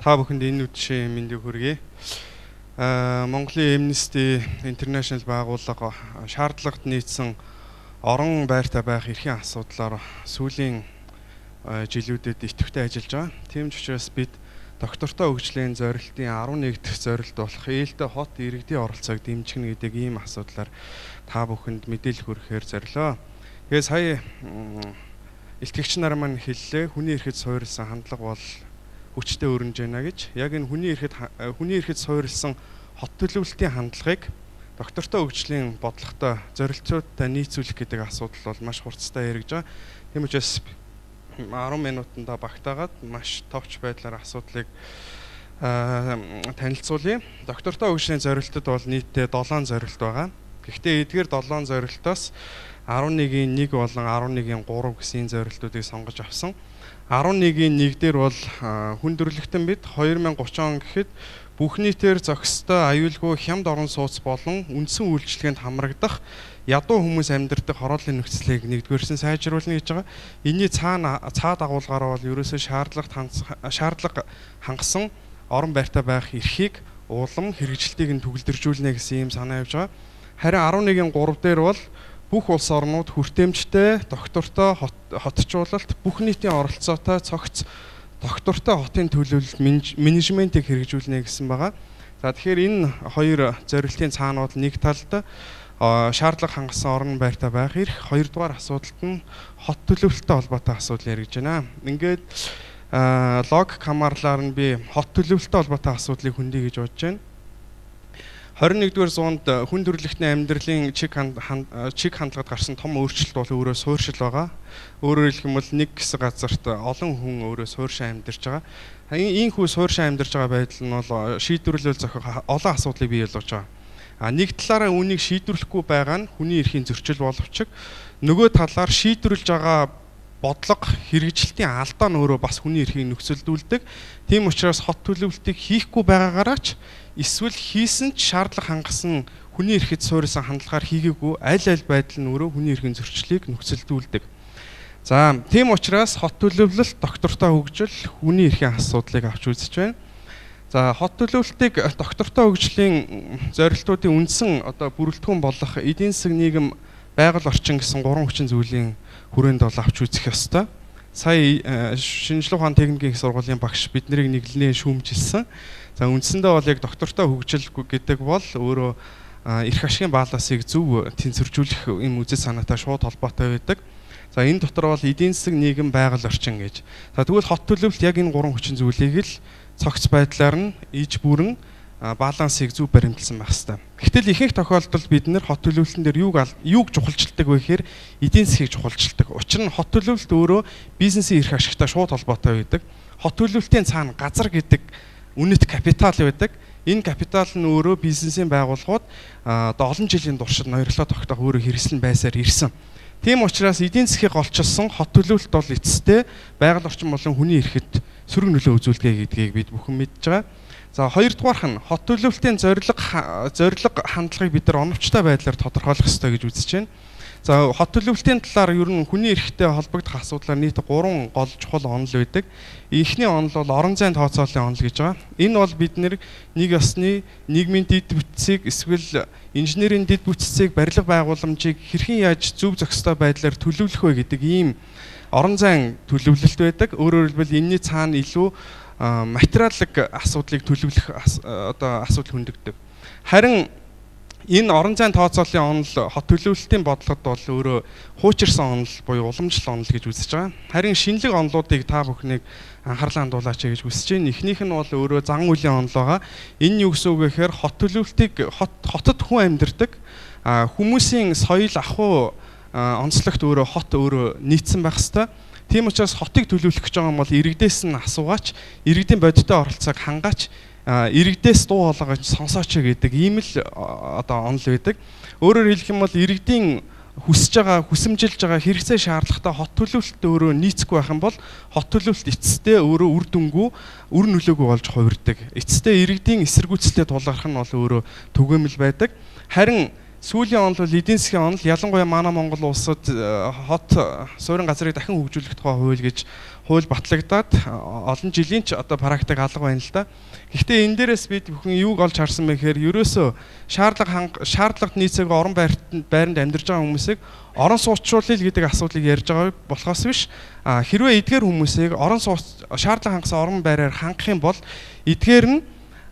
Та бүхэнд энэ үдшийн мэндийг хүргэе. Монголын Amnesty International байгууллага шаардлагат нийцсэн орон байртай байх эрхийн асуудлаар сүүлийн жилүүдэд идэвхтэй ажиллаж байгаа. Тийм ч учраас бид доктортой хөгжлийн зорилтын 11 дахь зорилт болох ээлтэй хот иргэдийн оролцоог дэмжих нь гэдэг ийм асуудлаар та бүхэнд мэдээлэл хүргэхээр зорилоо. Тэгээ сая илтгэгч нар маань хэллээ. Хүний эрхэд суурилсан хандлага бол хүчтэй өрнөж байна гэж. Яг энэ хүний эрхэд суурилсан хот төлөвлөлтийн хандлагыг доктортой хөгжлийн бодлоготой зорилттой нийцүүлэх гэдэг асуудал бол маш хурцтай яригдж байгаа. Тийм учраас 10 минутанда багтаагаад маш товч байдлаар асуудлыг танилцуулъя. Доктортой хөгжлийн зорилтод бол нийтдээ 7 зорилт байгаа. Гэхдээ эдгээр 7 зорилтоос 11-ийн 1 болон 11-ийн 3 гэсэн зорилтуудыг сонгож авсан. 11-ийн 1 дээр бол хүн төрөлхтөн бид 2030 он гэхэд бүх нийтээр зохистой аюулгүй хямд орон сууц болон үндсэн үйлчилгээнд хамрагдах ядуу хүмүүс амьдардаг хорооллын нөхцөлийг нэгдүгээрсэн сайжруулна гэж байгаа. Энийний цаа дагуулгаараа бол ерөөсөө шаардлага хангасан орон байртай байх эрхийг улам хэрэгжилтийг нь төгөлдржүүлнэ гэсэн ийм санаа явж байгаа. Харин 11-ийн 3 дээр бол бүх улс орнууд хүртээмжтэй, доктортой хотчуулалт, бүх нийтийн оролцоотой цогц доктортой хотын төлөвлөлт менежментийг хэрэгжүүлнэ гэсэн байгаа. За тэгэхээр энэ хоёр зорилтын цаана бол нэг талд шаардлага хангасан орон байртай байх эрх, хоёрдугаар асуудалт нь хот төлөвлөлттэй холбоотой асуудал яригдж байна. Ингээд логик хамаарлаар нь би хот төлөвлөлттэй холбоотой асуудлыг хөндий гэж бодож байна. 21-р зуунд хүн төрөлхтний амьдралын чиг хандлагад гарсан том өөрчлөлт бол өөрөө суурьшил байгаа. Өөрөөр хэлэх юм бол нэг хэсэг газарт олон хүн өөрөө суурьшин амьдарч байгаа. Ийхүү суурьшин амьдарч байгаа байдал нь бол шийдвэрлэл зохих олон асуудлыг бий болгож байгаа. А нэг талаараа үүнийг шийдвэрлэхгүй байгаа нь хүний эрхийн зөрчил боловч нөгөө талаар шийдвэрлэж байгаа бодлого хэрэгжилтийн алдаа нь өөрөө бас хүний эрхийг нөхцөлдүүлдэг. Тийм учраас хот төлөвлөлтийг хийхгүй байгаагаараа ч эсвэл хийсэн ч шаардлага хангасан хүний эрхэд суурилсан хандлагаар хийгээгүй аль аль байдал нь өөрөө хүний эрхийн зөрчлийг нөхцөлдүүлдэг. За тийм учраас хот төлөвлөлт, доктортой хөгжил, хүний эрхийн асуудлыг авч үзэж байна. За хот төлөвлөлтийг доктортой хөгжлийн зорилтуудын үндсэн одоо бүрэлдэхүүн болох эдийн засаг, нийгэм, байгаль орчин гэсэн гурван хүчин зүйлийн хүрээнд бол авч үзэх ёстой. Сая шинжлэх ухааны техникийн их сургуулийн багш бид нарыг нэглэнээ шүүмжилсэн. За үндсэндээ бол яг доктортой хөгжил гэдэг бол өөрөө эрх ашигын балансыг зөв тэнцвэржүүлэх юм үзэл санаатай шууд холбоотой байдаг. За энэ дотор бол эдийн засаг, нийгэм, байгаль орчин гэж. За тэгвэл хот төлөвлөлт яг энэ гурван хүчин зүйлийг л цогц байдлаар нь иж бүрэн балансыг зөв баримтлсан байх хэрэгтэй. Гэтэл ихэнх тохиолдолд бид нэр хот төлөвлөлтөн дээр юуг чухалчилдаг вэ гэхээр эдийн засгийг чухалчилдаг. Учир нь хот төлөвлөлт өөрөө бизнесийн эрх ашигтай шууд холбоотой байдаг. Хот төлөвлөлтийн цаана газар гэдэг үнэт капитал байдаг. Энэ капитал нь өөрөө бизнесийн байгууллагууд одоо олон жилийн туршид ноёрлоо тогтоох өөрөө хэрэгслэн байсаар ирсэн. Тийм учраас эдийн засгийг голчилсан хот төлөвлөлт бол эцэстээ байгаль орчин болон хүний эрхэд сөрөг нөлөө үзүүлдэг гэдгийг бид бүхэн мэдж байгаа. За хоёрдугаарх нь хот төлөвлөлтийн зорилго хандлагыг бид нар оновчтой байдлаар тодорхойлох ёстой гэж үзэж байна. За хот төлөвлөлтийн талаар ер нь хүний эрхтэй холбогдох асуудлаар нийт 3 гол чухал онол байдаг. Эхний онол бол орон зайн тооцооллын онол гэж байгаа. Энэ бол бид нэг ёсны нийгмийн дэд бүтцийг эсвэл инженерийн дэд бүтцийг барилга байгууламжийг хэрхэн яаж зөв зохистой байдлаар төлөвлөх вэ гэдэг ийм орон зайн төлөвлөлт байдаг. Өөрөөр хэлбэл энэний цаана илүү материалын асуудлыг төлөвлөх одоо асуудал хөндөгдөг. Харин энэ орон зайн тооцооллын онол хот төлөвлөлтийн бодлогод бол өөрөө хуучирсан онол буюу уламжлал онол гэж үзэж байгаа. Харин шинэлэг онолуудыг та бүхнийг анхаарлаа хандуулаач гэж хүсэж байна. Эхнийх нь бол өөрөө зан үйлийн онол байгаа. Энэ юу гэсэн үг вэ гэхээр хот төлөвлөлтийг хотод хүн амьдардаг хүмүүсийн соёл ахуй онцлогт өөрөө хот өөрөө нийцсэн байх ёстой. Тийм учраас хотыг төлөвлөх гэж байгаа юм бол иргэдээс нь асуугаач, иргэдийн бодиттой оролцоог хангаач, иргэдээс дуу хоолойгоо сонсооч гэдэг ийм л одоо онол байдаг. Өөрөөр хэлэх юм бол иргэдийн хүсэж байгаа, хүсэмжилж байгаа хэрэгцээ шаардлагатай хот төлөвлөлт өөрөө нийцэхгүй байх юм бол хот төлөвлөлт эцэстээ өөрөө үр дүнгүй, үр нөлөөгүй болж хувирдаг. Эцэстээ иргэдийн эсэргүүцэлтэй тулгарх нь бол өөрөө түгээмэл байдаг. Харин Сүүлийн онол бол эдийн засгийн онол. Ялангуяа манай Монгол улсад хот суурин газрыг дахин хөгжүүлэх тухай хууль гэж хууль батлагдаад олон жилийн ч одоо практик алга байна л да. Гэхдээ энэ дээрээс бид бүхэн юуг олж харсан бэ гэхээр ерөөсөө шаардлагат нийцээгүй орон байранд амьдарч байгаа хүмүүсийг орон сууцруулъя гэдэг асуудлыг ярьж байгаа болохоос биш. Хэрвээ эдгээр хүмүүсийг орон сууц шаардлага хангасан орон байраар хангах юм бол эдгээр нь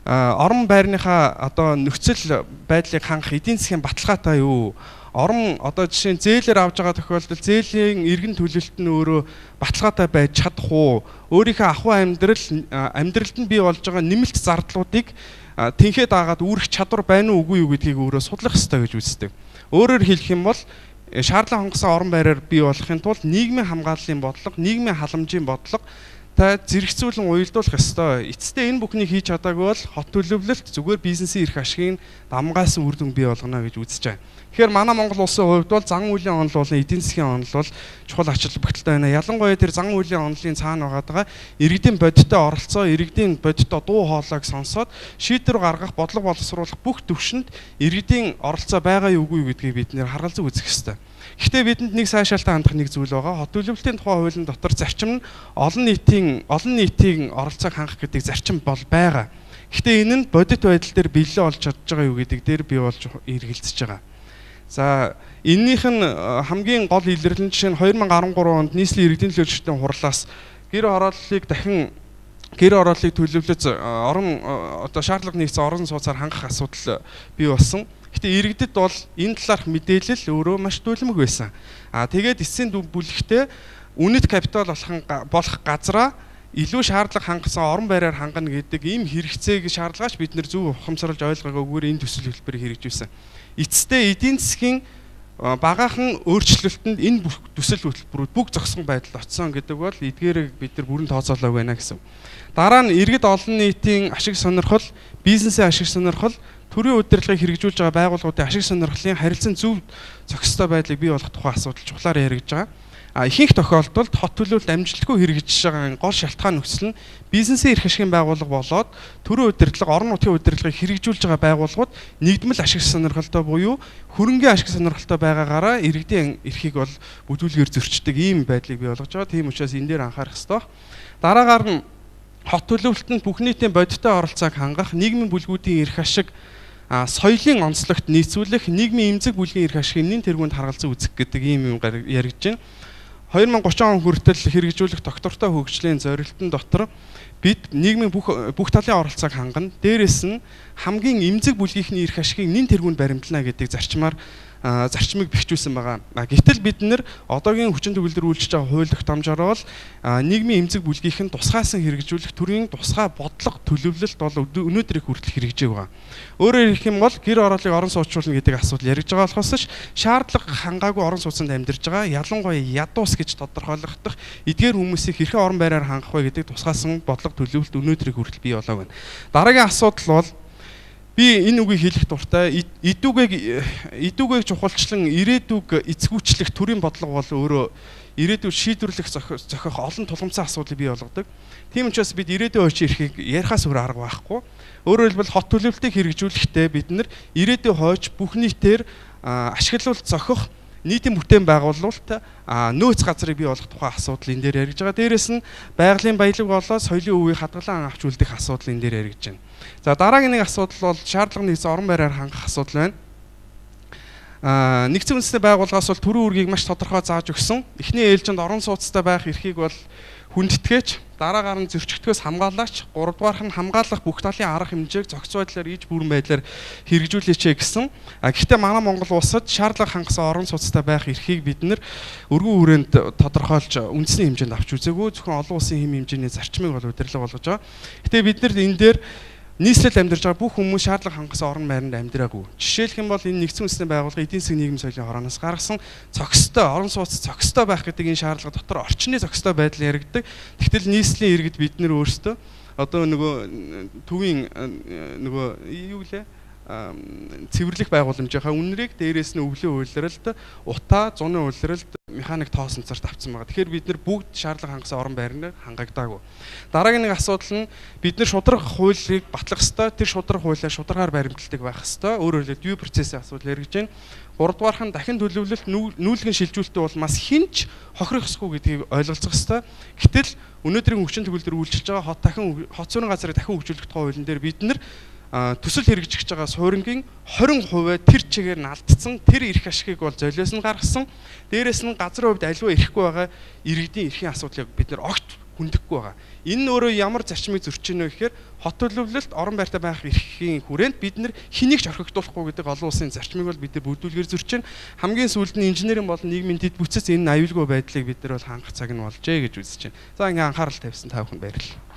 орон байрныхаа одоо нөхцөл байдлыг хангах эдийн засгийн баталгаатай юу? Орон одоо жишээ нь зээлээр авж байгаа тохиолдолд зээлийн эргэн төлөлт нь өөрөө баталгаатай байж чадах уу? Өөрийнхөө ахуй амьдралд нь бий болж байгаа нэмэлт зардлуудыг тэнхээ дагаад үүрэх чадвар байна уу үгүй юу гэдгийг өөрөө судлах ёстой гэж үздэг. Өөрөөр хэлэх юм бол шаардлага хангасан орон байраар бий болохын тулд нийгмийн хамгааллын бодлого, нийгмийн халамжийн бодлого та зэрэгцүүлэн уялдуулах ёстой. Эцэстээ энэ бүхнийг хийж чадаагүй бол хот төлөвлөлт зүгээр бизнесийн эрх ашигыг дамгаасан үр дүн бий болгоно гэж үзэж байгаа. Тэгэхээр манай Монгол улсын хувьд бол зан үйлийн онол болон эдийн засгийн онол бол чухал ач холбогдолтой байна. Ялангуяа тэр зан үйлийн онолын цаана байгаа иргэдийн бодиттой оролцоо, иргэдийн бодиттой дуу хоолойг сонсоод шийдвэр гаргах, бодлого боловсруулах бүх төвшөнд иргэдийн оролцоо байгаа юу үгүй юу гэдгийг бид нэр харгалзан үзэх ёстой. Гэхдээ бидэнд нэг сайшаалтай хандах нэг зүйл байгаа. Хот төлөвлөлтийн тухай хуулийн дотор зарчим нь олон нийтийн оролцоог хангах гэдэг зарчим бол байгаа. Гэхдээ энэ нь бодит байдал дээр бэлэн олж чадж байгаа юу гэдэг дээр би болж эргэлзэж байгаа. За эннийх нь хамгийн гол илэрлэн жишээ нь 2013 онд нийслэлийн иргэдийн төлөөлөгчдийн хурлаас гэр хорооллыг дахин гэр хорооллыг төлөвлөж орон одоо шаардлага нэгдсэн орон сууцаар хангах асуудал бий болсон. Гэхдээ иргэдэд бол энэ талаарх мэдээлэл өөрөө маш дүлмэг байсан. Тэгээд эцсийн бүлэгтээ үнэт капитал болох газраа илүү шаардлага хангасан орон байраар хангана гэдэг ийм хэрэгцээг шаардлагаач бид нэр зөв ухамсарлаж ойлгоогүйгээр энэ төсөл хөтөлбөрийг хэрэгжүүлсэн. Эцэстээ эдийн засгийн багаахан өөрчлөлтөнд энэ бүх төсөл хөтөлбөрүүд бүх зогссон байдалд очсон гэдэг бол эдгээрийг бид нар бүрэн тооцоолоогүй байна гэсэн. Дараа нь иргэд олон нийтийн ашиг сонирхол, бизнесийн ашиг сонирхол, төрийн удирдлагыг хэрэгжүүлж байгаа байгууллагуудын ашиг сонирхлын харилцан зөв зохистой байдлыг бий болгох тухай асуудал чухлаар яригдж байгаа. Ихэнх тохиолдолд хот төлөвлөлт амжилтгүй хэрэгжиж байгаа гол шалтгаан нөхцөл нь бизнесийн эрх ашигын байгууллага болоод төрийн удирдлага, орон нутгийн удирдлагыг хэрэгжүүлж байгаа байгууллагууд нэгдмэл ашиг сонирхолтой буюу хөрөнгийн ашиг сонирхолтой байгаагаараа иргэдийн эрхийг бол бүдүүлгээр зөрчдөг ийм байдлыг бий болгож байгаа. Тийм учраас энэ дээр анхаарах ёстой. Дараагаар нь хот төлөвлөлтөнд бүх нийтийн бодиттой оролцоог хангах, нийгмийн бүлгүүдийн эрх ашиг соёлын онцлогт нийцүүлэх, нийгмийн эмзэг бүлгийн эрх ашигын нэн тэргуунд харгалзан үзэх гэдэг ийм юм яригдж байна. 2030 он хүртэл хэрэгжүүлэх доктортой хөгжлийн зорилтын дотор бид нийгмийн бүх талын оролцоог хангана. Дээрээс нь хамгийн эмзэг бүлгийнхний эрх ашигыг нэн тэргуунд баримтлана гэдэг зарчмыг бэхжүүлсэн байгаа. Гэтэл бид нэр одоогийн хүчин төгөлдөр үйлчилж байгаа хууль тогтоомжоор бол нийгмийн эмзэг бүлгийнх нь тусгаасан хэрэгжүүлэх төрийн тусгай бодлого төлөвлөлт бол өнөөдрийг хүртэл хэрэгжээг байгаа. Өөрөөр хэлэх юм бол гэр хорооллыг орон сууцруулна гэдэг асуудал яригдж байгаа болохоос шаардлага хангаагүй орон сууцнд амьдарч байгаа ялангуяа ядуус гэж тодорхойлогдох эдгээр хүмүүсийг хэрхэн орон байраар хангах вэ гэдэг тусгаасан бодлого төлөвлөлт өнөөдрийг хүртэл бий болоог байна. Дараагийн асуудал бол би энэ үгийг хэлэх дуртай. Идүүгээг чухалчлан ирээдүг эцгүүчлэх төрийн бодлого бол өөрөө ирээдүйд шийдвэрлэх зохих олон тулгамдсан асуудлыг бий болгодог. Тийм учраас бид ирээдүйн хойч эрхийг ярихаас өөр арга байхгүй. Өөрөөр хэлбэл хот төлөвлөлтийг хэрэгжүүлэхдээ бид нар ирээдүйн хойч бүх нийтээр ашиглалт зохих нийтийн бүтээн байгуулалт нөөц газрыг бий болгох тухай асуудал энэ дээр яригдж байгаа. Дээрээс нь байгалийн баялаг болоод соёлын өвийг хадгалан авч үлдэх асуудал энэ дээр яригдж байна. За дараагийн нэг асуудал бол шаардлага нэгдсэн орон байраар хангах асуудал байна. Нэгдсэн үндэсний байгууллагаас бол төрийн үүргийг маш тодорхой зааж өгсөн. Эхний ээлжинд орон сууцтай байх эрхийг бол хүндэтгэж, дараагаар нь зөрчигдөхөөс хамгаалаач, гуравдугаарх нь хамгаалах бүх талын арга хэмжээг зохиц байдлаар иж бүрэн байдлаар хэрэгжүүлээч гэсэн. Гэхдээ манай Монгол улсад шаардлага хангасан орон сууцтай байх эрхийг бид нэр өргөн хүрээнд тодорхойлж үндэсний хэмжээнд авч үзээгүй. Зөвхөн олон улсын хэм хэмжээний зарчмыг бол удирдлага болгож байгаа. Гэхдээ бид нар энэ дээр нийслэл амьдарч байгаа бүх хүмүүс шаардлага хангасан орон байранд амьдраагүй. Жишээлх юм бол энэ нэгдсэн үндэсний байгууллага эдийн засгийн нийгмийн соёлын хорооноос гаргасан цогцтой орон сууц цогцтой байх гэдэг энэ шаардлага дотор орчны цогцтой байдал яригддаг. Тэгтэл нийслэлийн иргэд бид нэр өөрсдөө одоо нөгөө төвийн нөгөө юу гэлээ цэвэрлэх байгууламжийнхаа үнэрийг, дээрээс нь өвлийн улиралд утаа, зуны улиралд механик тоосон царт авцсан байгаа. Тэгэхээр бид нар бүгд шаардлага хангасан орон байрны хангагдаагүй. Дараагийн нэг асуудал нь бид нар шударга хуулийг батлах ёстой. Тэр шударга хуулиа шударгаар баримталдаг байх ёстой. Өөрөөр хэлбэл due process-ийн асуудал яригдж байна. Гуравдугаарх нь дахин төлөвлөлт нүүлгэн шилжүүлэлтийн улмаас хинч хохирох ёсгүй гэдгийг ойлголцох ёстой. Гэтэл өнөөдрийн хүчин төгөлдөр үйлчилж байгаа хот дахин хот суурин газрыг дахин хөгжүүлэх тухай хуулийн дээр бид нар төсөл хэрэгжиж байгаа суурингийн 20% тэр чигээр нь алдсан, тэр эрх ашигыг бол золиос нь гаргасан. Дээрээс нь газрын хувьд аливаа ирэхгүй байгаа иргэдийн эрхийн асуудлыг бид нар огт хүндэхгүй байгаа. Энэ нь өөрөө ямар зарчмыг зөрчиж вэ гэхээр хот төлөвлөлт орон байртай байх эрхийн хүрээнд бид нар хэнийг ч орхигдуулахгүй гэдэг олон улсын зарчмыг бол бид нар бүрдүүлгээр зөрчиж. Хамгийн сүүлд нь инженерийн болон нийгмийн дэд бүтцэс энэ аюулгүй байдлыг бид нар бол хангах цаг нь болжээ гэж үзэж байна. За ингээ анхаарал тавьсан та бүхэнд баярлалаа.